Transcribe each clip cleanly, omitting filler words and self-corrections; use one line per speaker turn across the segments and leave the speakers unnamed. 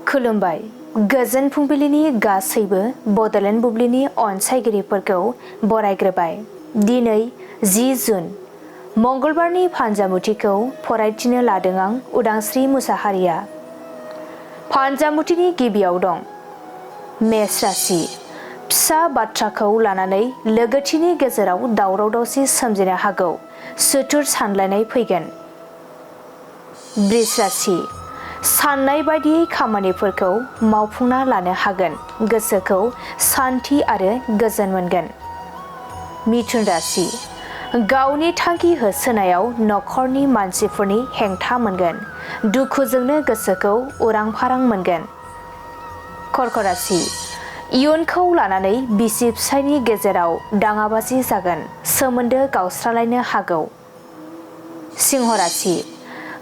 खुलुमबाय गोजोन फुंबिलिनि गासैबो बड'लेण्ड बुब्लिनि अनसायगिरिफोरखौ बरायग्रोबाय। दिनै 10 जुन मंगलबारनि फान्जामुथिखौ फरायथिनो लादों आं उदांस्रि मुसाहारिया। फान्जामुथिनि गिबियाव दं मेष राशि। फिसा बाथ्राखौ लानानै लोगोथिनि गेजेराव दावराव दावसि सोमजिनो हागौ, सुथुर सानलायनाय फैगोन। बृष राशि। साननाय बायदियै खामानिफोरखौ मावफुंना लानो हागोन, गोसोखौ सान्थि आरो गोजोन मोनगोन। मिथुन राशि। गावनि थांखि होसोनायाव नखरनि मानसिफोरनि हेंथा मोनगोन, दुखुजोंनो गोसोखौ उरां फारां मोनगोन। कर्क राशि। इयुनखौ लानानै बिसि फिसायनि गेजेराव दाङाबाजि जागोन, सोमोन्दो गावस्रालायनो हागौ। सिंह राशि।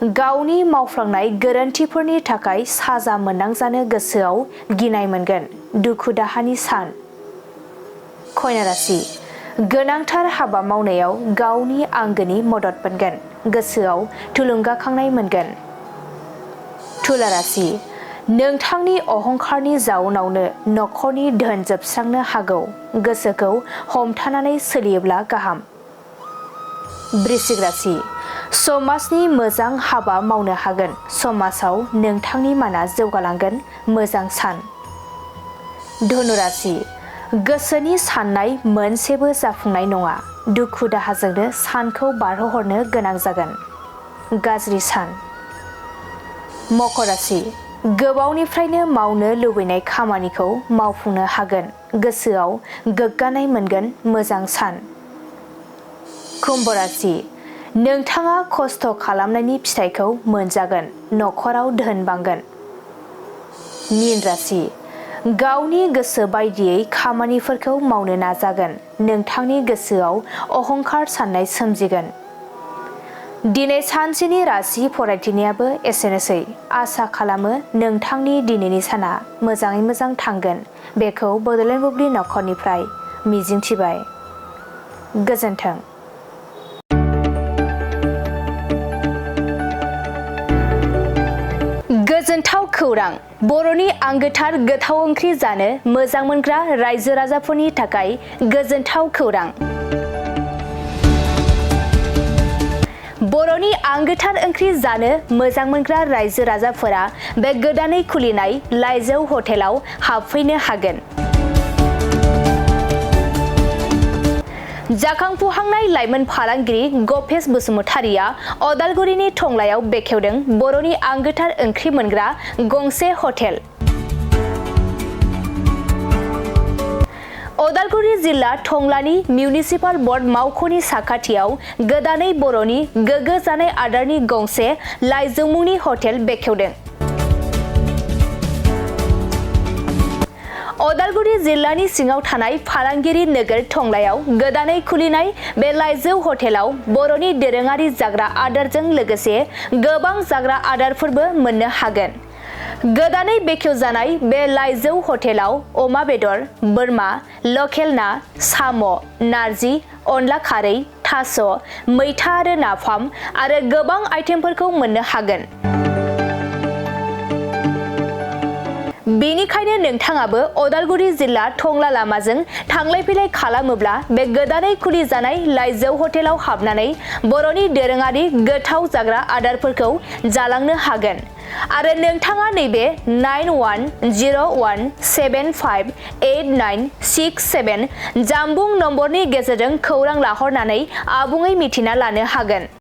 गावनि मावफ्लांनाय गोरोन्थिफोरनि थाखाय साजा मोननांजानो गोसोआव गिनाय मोनगोन, दुखु दाहानि सान। कन्या राशि। गोनांथार हाबा मावनायाव गावनि आंगोनि मदद मोनगोन, गोसोआव थुलुंगाखांनाय मोनगोन। तुला राशि। नोंथांनि अहंखारनि जाउनावनो नखरनि धोन जोबस्रांनो हागौ, गोसोखौ हमथानानै सोलियोब्ला गाहाम। वृश्चिक राशि। समाजनि मोजां हाबा मावनो हागोन, समाजाव नोंथांनि माना जौगालांगोन, मोजां सान। धनु राशि। गोसोनि साननाय मोनसेबो जाफुंनाय नङा, दुखु दाहाजोंनो सानखौ बारहोहरनो गोनां जागोन, गाज्रि सान। मकर राशि। गोबावनिफ्रायनो मावनो लुबैनाय खामानिखौ मावफुंनो हागोन, गोसोआव गोग्गानाय मोनगोन, मोजां सान। कुम्भ राशि। नोंथाङा खस्थ' खालामनायनि फिथाइखौ मोनजागोन, नखराव धोन बांगोन। मीन राशि। गावनि गोसो बायदियै खामानिफोरखौ मावनो नाजागोन, नोंथांनि गोसोआव अहंखार साननाय सोमजिगोन। दिनै सानसेनि राशि फरायथिनायाबो एसेनोसै। आसा खालामो नोंथांनि दिनैनि साना मोजाङै मोजां थांगोन, बेखौ बड'लेण्ड बुब्लि नखरनिफ्राय मिजिंथिबाय। गोजोन्थों। गोजोनथाव खौरां। बर'नि आंगोथार गोथाव ओंख्रि जानो मोजां मोनग्रा रायजो राजाफोरनि थाखाय गोजोनथाव खौरां। बर'नि आंगोथार ओंख्रि जानो मोजां मोनग्रा रायजो राजाफोरा बे गोदानै खुलिनाय लाइजौ हटेलाव हाबफैनो हागोन। जाखांफुहांनाय लाइमोन फालांगिरि गपेश बसुमतारिया अदालगुरिनि टंलायाव बेखेवदों बर'नि आंगोथार ओंख्रि मोनग्रा गंसे हटेल। अदालगुरि जिल्ला टंलानि मिउनिसिपाल बर्ड मावख'नि साखाथियाव गोदानै बर'नि गोग्गो जानाय आदारनि गंसे लाइजौ मुंनि हटेल बेखेवदों। अदालगुरि जिल्लानि सिङाव थानाय फालांगिरि नोगोर टंलायाव गोदानै खुलिनाय बे लाइजौ हटेलाव बर'नि दोरोङारि जाग्रा आदारजों लोगोसे गोबां जाग्रा आदारफोरबो मोननो हागोन। गोदानै बेखेवजानाय बे लाइजौ हटेलाव अमा बेदर, बोरमा, लकेल ना, साम', नारजि, अनला खारै, थास', मैथा आरो नाफाम आरो गोबां आइटेमफोरखौ मोननो हागोन। बेनिखायनो नोंथाङाबो अदालगुरि जिल्ला टंला लामाजों थांलाय फैलाय खालामोब्ला बे गोदानै खुलिजानाय लाइजौ हटेलाव हाबनानै बर'नि दोरोङारि गोथाव जाग्रा आदारफोरखौ जालांनो हागोन। आरो नोंथाङा नैबे 9101758967 जानबुं नम्बरनि गेजेरजों खौरां लाहरनानै आबुङै मिथिना लानो हागोन।